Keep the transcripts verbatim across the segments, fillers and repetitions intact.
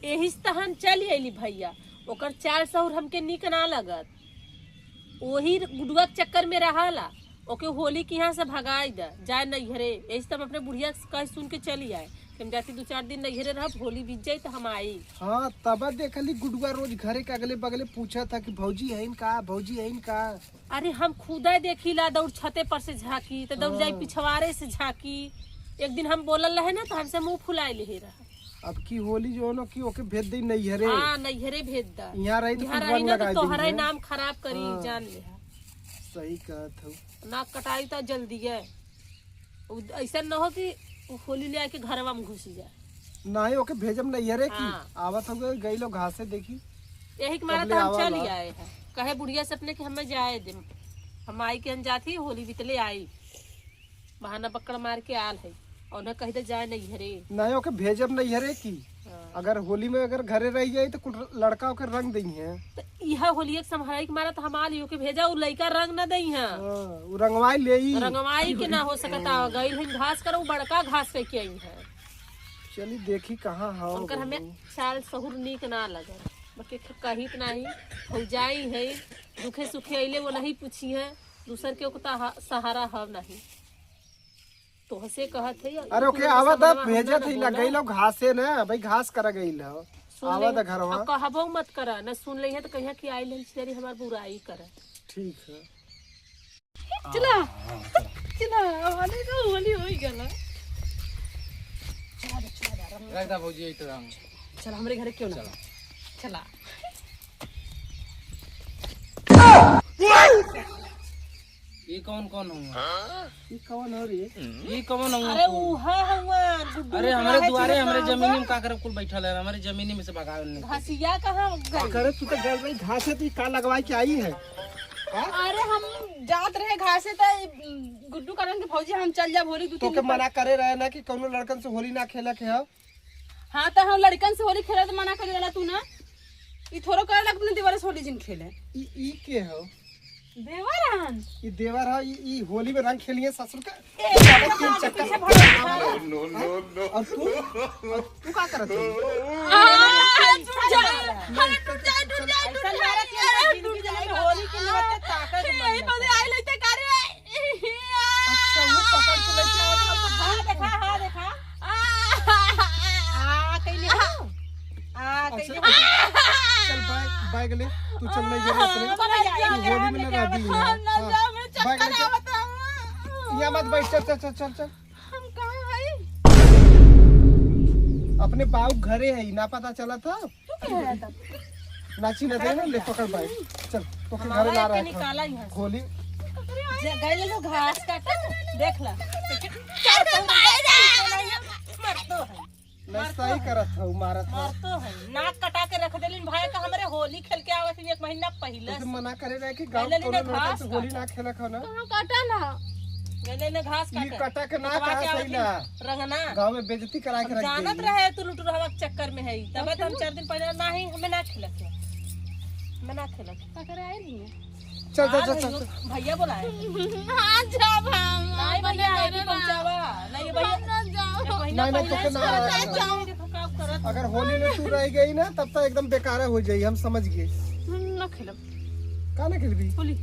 एही से त हम चली अइली भइया, ओकर चाल सहूर हमके नीक ना लगत। ओही गुडुआ के चक्कर में रहाला, ओके होली के यहाँ से भगाई द, जाए नैहरे। एही से त हम अपने बुढ़िया से कह सुन के चली आए कि हम जाती दू चार दिन नैहरे रहब, होली बीत जाई त हम आई। हाँ, तब देखली गुडुआ रोज घरे के अगले बगले पूछत ह कि भौजी हइन का, भौजी हइन का। अरे हम खुदे देखी ला, दौड़ छते पर से झाँकी, त दौड़ जाई हाँ। पिछवारे से झाँकी। एक दिन हम बोलल रहे ना, त हमसे मुँह फुलाए लेहे रहा। अब की होली जो न कि ओके भेज दे नैहरे। हाँ, नैहरे भेज दा। यहाँ रही त यहाँ कुल रही रंग ना त लगाई तोहरा ही देंगे। नाम खराब करी, हाँ। जान ले। सही कहत हऊ। नाक कटाई त जल्दी है। उ ऐसा न हो कि होली ले आके घरवा में घुसी जाए। नाही, ओके भेजम नैहरे की। हाँ। आवत हो गई, गई लो घासे देखी। यही के मारा कब त ले हम आवा चल ही बा। आए हैं। कहे बुढ़िया से अपने कि हमें जाए दे। हम आई के अनजात ही, होली बीतले आई। बहाना पकड़ मार के आल है। और उन्हें कह दे जाए नैहरे। नाही, ओके भेजम नैहरे की। हाँ। अगर होली में अगर घरे रह जाई त कुल लड़का ओके रंग दई हैं। त इहा होलिया के संभाराई के मारा त हम आल ही, ओके भेजा, उ लइका रंग न दई हैं। हाँ, उ रंगवाई ले ही। रंगवाई के ना हो सकता, गइल हन घास करे, उ बड़का घास कह के आई हैं। चली देखी कहाँ हव उनकर हमें बहू। चाल सहूर नीक ना लगल। बाकी ख-, कहित नाही, भौजाई है, दुखे सुखे अइले वो नहीं पूछी है, दूसर के ओकता हा-, सहारा हव नहीं। तोहसे कहत है, अरे ओके, इतना आवा दा, समझवा हम भेजत ना है, ना बोला। गइल हो घासे ना, भाई घास करा गइल हो। सुन आवा ले, दा घरवा। अब कहबो मत करा, ना सुन ले है तो कहिया कि आइल है, हमार बुराई करा। ठीक है। चला, चला, हमारे तो होली हो ही गला। चला दे, चला दे, आराम से। रख दा भौजी, यही तो हम। चला, हमरे घरे क्यों ना? चला। चला। ये कौन, कौन हुआ? ये कौन हो रे? ये कौन हुआ अरे तू? उहा हुआ, गुड्डू अरे, उहा हमरे है, दुआरे, चला हमरे हुआ। जमीनी में का करे कुल बैठल है, हमरे जमीनी में से भगावे नहीं। घसिया कहाँ गई? करे तू तो गल रही घास है, तू का लगवाई के आई है? हाँ? अरे हम जात रहे घासे त गुड्डू कहलन कि भौजी हम चल जाब होली दू तो तीन के दिन मना करे रहे ना कि कौनो लड़कन से होली ना खेला के हो। हाँ त हम लड़कन से होली खेला त मना करे रहला तू ना। ई थोड़ो करे लग अपने दीवारे से होली जिन खेले। ई, ई के हो? देवरान। ई देवर हो, ई, ई होली में रंग खेलिए ससुर का। ए, तीन चक्कर। पीछे भगा। No, no, no। और तू? और तू का करत हो? आ, टूट जाए, अरे टूट जाए, टूट जाए, टूट जाए। ऐसा मारा कि हमरे जिंदगी जला के होली के लिए ताकत यही बंद बदे कर। आई लेते का रे? अच्छा, वो पकड़ के लेके आओ तो हाँ, देखा, हाँ, देखा। आ, कइले हो? आ, अच्छा, कइले हो? चल, बैग, बैग ले, तू चल, नहीं, ये अपने, हाँ, तू होली में ना रह दी है। हम ना हाँ, जाओ, मैं बैग चक्कर लेके। आवत हूँ। यहाँ मत बैठ, चल, चल, चल, चल, चल। हम कहाँ हई? अपने बाऊ घरे है, ना पता चला था? तू क्या है तब? नाची ना दे ना, ले पकड़ भाई। चल, तो के हमारा घरे ला एक रहा के था। निकाला ही है। खोली। जे गए लो घास काटे, देख ला। मरतो है। नहीं, सही करत हऊ, मारत हऊ। मरतो है। नाक कटा के रख देलिन भाई का हमरे होली खेल के आवत ही एक महीना पहिले तो से। मना करे रहे कि गाँव गइले कोनो ने लड़का घास से होली काटे। ना खेला खाओ ना। कहाँ काटा ना? गइले ने घास ई काटे। कटा के ना कटवा कहा के सही आवत ना। ही रंगना। गाँव में बेइज्जती करा के हम रख जानत देई। रहे तू लुटुरहवा के चक्कर में है, तब तो हम चार दिन पहिले ना ही हमें ना खेला के। हमें ना खेला के। पकड़े आए नहीं है। चल, चल, आ चल, रही चल, हो, चल। भैया बोलाए। हाँ, जाब हम, नहीं अपने भैया, घर आए ना। पहुँचावा। नहीं भैया। हम ना जाओ। एक महीना नहीं, नहीं, पहिले तोके ना से आया। ना जाओ। देखो का करत। अगर होली में तू रह गई ना, तब तो एकदम बेकार हो जाई, हम समझ गए। हम ना खेलब। का ना खेलबी? होली।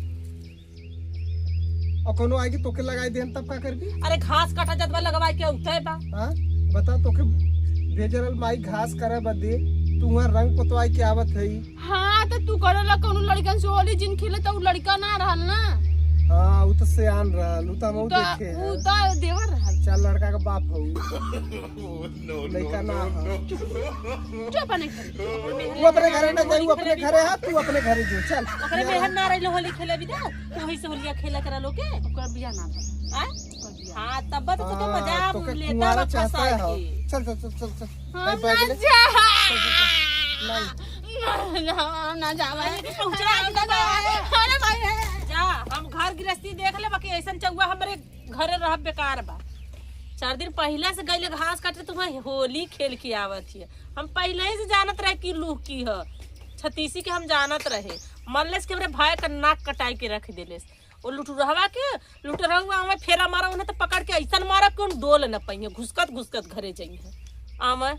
और कोनो आएगी तोके लगाई देन, तब का करबी? अरे घास काटा जात बा, लगवाई के उठे बा। हाँ? बता, तोके भेजरल माई घास करे बदे, तू वहाँ रंग पोतवाई के आवत है। हाँ, तो तू करे ला कौनो लड़कन से होली जिन खेले, तो उ लड़का ना रहल ना। हाँ, उ तो सियान रहल, उ तो हम उ तो, देखे उ हैं। तो देवर रहल। चार लड़का के बाप हऊ। लड़का ना हो। चुप, चुप अपने घरे। वो अपने घरे ना जाई, वो अपने घरे है, तू अपने घरे जो, चल। ओकरे मेहर ना रहिलो होली खेले भी ना, तो वही से होलिया खेला करा लो के। ओकर बियाह ना भा। आय? ओकर बियाह। हाँ, तब तो तोके हाँ, मजा तोके लेता कुंवारा बा चाहता फंसा है, हाँ। के। चल, चल, चल, चल, चल। हाँ, ए, बैग ना ले। जा। चल, चल, चल। नहीं। ना, ना, ना जावे। अरे, पहुँचा, हम ना जावे। अरे भाई, है। जा, हम घर गृहस्थी देख ले, बाकी ऐसन चौवा हमरे घरे रहब बेकार बा। चार दिन पहिले से गइले घास काटे, तुम्हें होली खेल के आवत हिय। हम पहिले ही से जानत रहे कि लूह की ह, छतीसी के हम जानत रहे। मल्लेस के हमरे भाई का नाक कटाई के रख देलेस। वो लुटुरहवा के, लुटुरहवा आवे फेरा मारा, उन्हें तो पकड़ के ऐसन मारा कि उन डोल न पाइए, घुसकत घुसकत घरे जाइए। आवे